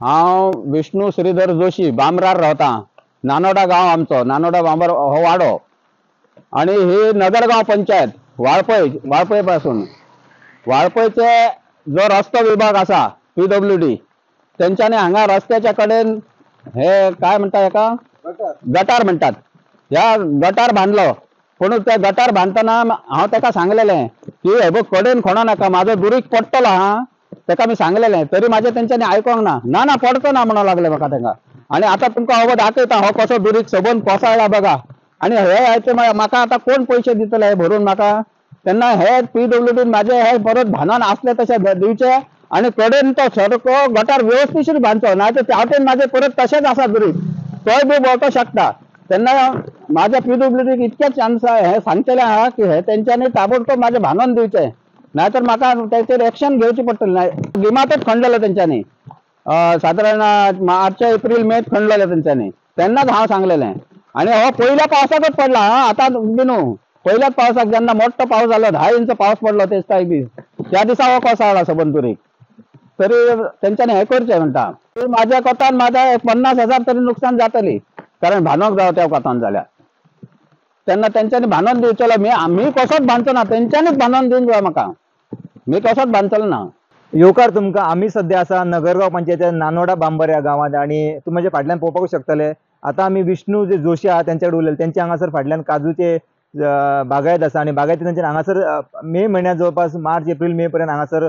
हांव विष्णू श्रीधर जोशी बांबरार रावता. नानोडा गांव आमचो, नानोडा बांबर हो वाडो आणि ही नगरगांव पंचायत वाळपय, वाळपय पासून वाळपयचे जो रस्तो विभाग आसा PWD तेंच्यांनी हांगा रस्त्याच्या कडेन हे काय म्हणटा हेका गटार म्हणटात, ह्या गटार बांदलो. पूण त्या गटार बांदतना हांव तेका सांगलेलें की हे बघ कडेन खोणो नाका, म्हाजो दुरीग पडटलो हा, तेका मी सांगलेलें. तरी म्हाजें तेंच्यांनी आयकोंक ना, ना ना पडचो ना म्हणूंक लागले म्हाका तेंका. आनी आतां तुमकां हो दाखयता हो कसो दुरीग सबंद कोसळ्ळा बघा. आनी हे हाचे म्हाका आतां कोण पयशे दितले हे भरून म्हाका? तेन्ना हे PWD म्हाजे हे परत भानन आसले तशें दिवचे आनी कडेन तो सारको गटार व्यवस्थीशीर बांदचो, ना तर त्या वटेन म्हाजे परत तशेंच आसा दुरीग, तोय बी वळपाक शकता. तेन्ना म्हाज्या PWD इतके चान्स हे सांगचेलें आहा की हे तेंच्यांनी ताबडतोब म्हाजें भानन दिवचें, नाय तर म्हाका तेचेर एक्शन घेवची पडटली. नाय गिमातच खणलेलें तेंच्यांनी, सादारण मार्च एप्रील मेत खणलेलें तेंच्यांनी, तेन्नाच हांव सांगलेलें. आनी हो पयल्या पावसाकच पडला हा, आतां बी न्हू, पयल्याच पावसाक जेन्ना मोठो पावस जालो, 10 इंच पावस पडलो तेच बी, त्या दिसा हो कोसळ्ळा सबंद दुरीग. तरी तेंच्यांनी हें करचें म्हणटा. म्हाज्या कोतान म्हाज्या 50,000 तरी नुकसान जातली, कारण भानोक जावं त्या कोतान जाल्यार. तेन्ना तेंच्यांनी भानोन दिवचेलो, मी कसोच बांदचो ना, तेंच्यांनीच भानोन दिवंक जाय म्हाका, मी कसोच बांदचलो ना. येवकार तुमकां. आमी सद्या आसा नगरगांव पंचायतीन नानोडा बांबर ह्या गांवांत आनी तुमी म्हज्या फाटल्यान पळोवपाक शकतले. आतां आमी विष्णू जे जोशी आहा तेंच्या कडेन उलयले. तेंचे हांगासर फाटल्यान काजूचे बागायत आसा आनी बागायती तेंच्या हांगासर मे म्हयन्यात जवळपास मार्च एप्रील मे पर्यंत हांगासर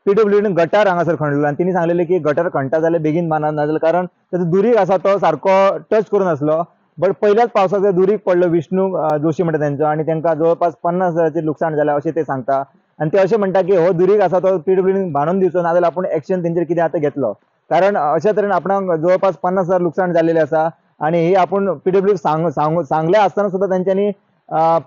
PWD गटार हांगासर खणलो आनी तेणी सांगलेलें की गटार खणटा जाल्यार बेगीन बांदा, नाजाल्यार कारण ताचो दुरीग आसा तो सारको टच करून आसलो. बट पयल्याच पावसाक दुरीग पडलो विष्णू जोशी म्हणटा तेंचो आनी तेंकां जवळपास 50,000 लुकसाण जालें अशें ते सांगता. आनी ते अशें म्हणटा की हो दुरीग आसा तो PWD बांदून दिवचो, नाजाल्यार आपूण एक्शन तेंचेर कितें आतां घेतलो, कारण अशा तरेन आपणाक जवळपास 50,000 लुकसाण जाल्लेलें आसा आनी ही आपूण PWD सांगलें आसतना सुद्दां तेंच्यांनी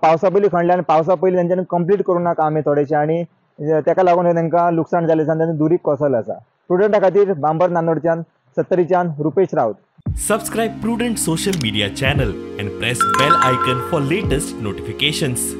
पावसा पयलीं खणलें आनी पावसा पयलीं तेंच्यांनी कंप्लीट करूंक ना काम हें थोडेशें आनी तेका लागून हें तेंकां लुकसाण जालें आसा आनी तेंचो दुरीग कोसळ्ळो आसा. प्रुडंटा खातीर बांबर नानोडच्यान सत्तरीच्यान Rupesh Raut. Subscribe Prudent social media channel and press bell icon for latest notifications.